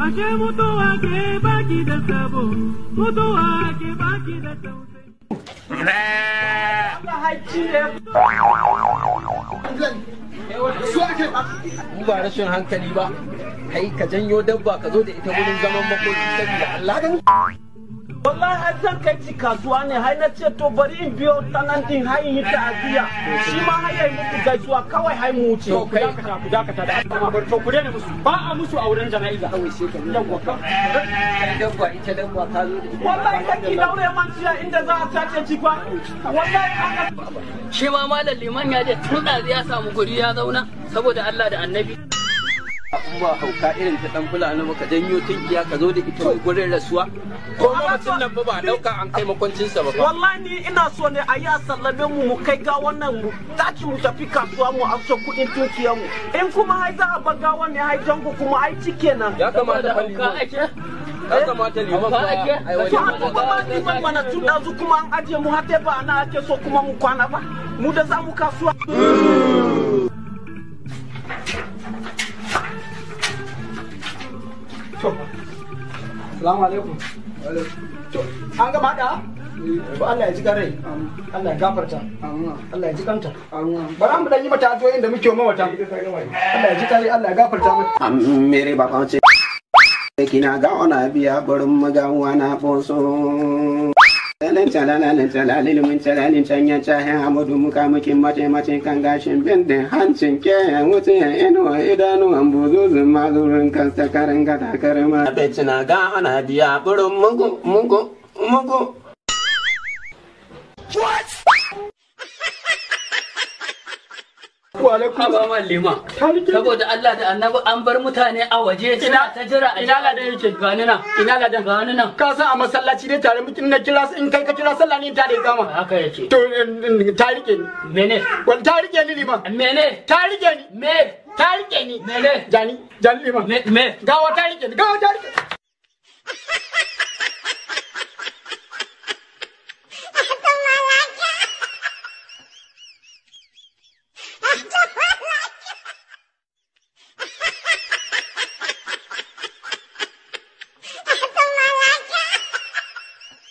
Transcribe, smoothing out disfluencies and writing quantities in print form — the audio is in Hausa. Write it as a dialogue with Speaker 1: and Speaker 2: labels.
Speaker 1: Ashe mutuwa ke baki da sabo, mutuwa ke baki da tausayi.
Speaker 2: Mu ba rashin hankali ba, kai ka janyo dabba ka zo da ita wurin zaman makoki saboda Allah.
Speaker 3: Wallahi har zan kai ci kasuwa ne, har na ce to bari in biyo ta nan din har in yi ta'aziyya. Shi ma har yayi muku gaisuwa kawai har mu wuce.
Speaker 2: To kai
Speaker 4: ku dakata da Allah, to ku daina musu, ba a musu a wurin jana'iza.
Speaker 2: Kawai sai ka
Speaker 4: Yawwa ka.
Speaker 2: Kai dabba, ita dabba ka zo da ita.
Speaker 3: Wallahi kake daure man ciya inda za a sace ci fa. Wallahi aka
Speaker 5: Shi ma malam liman ya je tun ɗazu ya samu guri ya zauna saboda Allah da annabi.
Speaker 2: In ba hauka irin ta dan fulani ba, ka janyo tunkiya ka zo da ita gurin rasuwa. Ko mamacin nan ba ba dauka an kai makwancinsa ba fa.
Speaker 3: Wallahi ni ina so ne a yi a sallame mu, mu kai ga wannan, mu tashi mu tafi kasuwa mu amsa kuɗin tunkiyar mu. In kuma hai za a bar gawan ne hai jango kuma ai ci kenan.
Speaker 2: Ya kamata fa
Speaker 5: Hauka
Speaker 2: liman.
Speaker 5: ake?
Speaker 2: Ya kamata liman fa.
Speaker 5: Hauka ake?
Speaker 2: Ai wani
Speaker 3: To an kuma ma liman mana tun ɗazu kuma an ajiye mu har dai ba ana ake so kuma mu kwana ba. Mu da za mu kasuwa.
Speaker 4: To. Assalamu alaikum. To, an gama da? To Allah ya ji rai. Allah ya gafarta. Allah ya ji kanta. Bara mu dan yi mata addu'o'in da muke wa mawata. Allah ya ji kare, Allah ya gafarta mata.
Speaker 6: Mere baba ce kina ga ona biya barin magawa na boso. Talan talalin talalin min talalin canya cahen amadu muka mukin mace mace kan gashin bindin hancin ke wuce inuwa idanuwan buzuzun mazurin kan sakarin gata karma. Abinci na ga ana biya barin mugu mugu mugu.
Speaker 4: Wa alaikum.
Speaker 5: Haba man liman. Saboda Allah da annabi an bar mutane a waje suna ta jira a
Speaker 4: Ina ladan yake?
Speaker 5: Gani nan.
Speaker 4: Ina ladan?
Speaker 5: Gani nan.
Speaker 4: Ka san a masallaci dai tare muke, na kira in kai ka kira sallah ne ta da kama.
Speaker 5: Haka yake.
Speaker 4: To ta rike ni.
Speaker 5: Mene?
Speaker 4: Wal ta rike ni liman.
Speaker 5: Mene?
Speaker 4: Ta rike ni.
Speaker 5: Me?
Speaker 4: Ta rike ni.
Speaker 5: Mene?
Speaker 4: Jani, jani liman.
Speaker 5: Me? Me?
Speaker 4: Gawa ta rike ni. Gawa ta rike.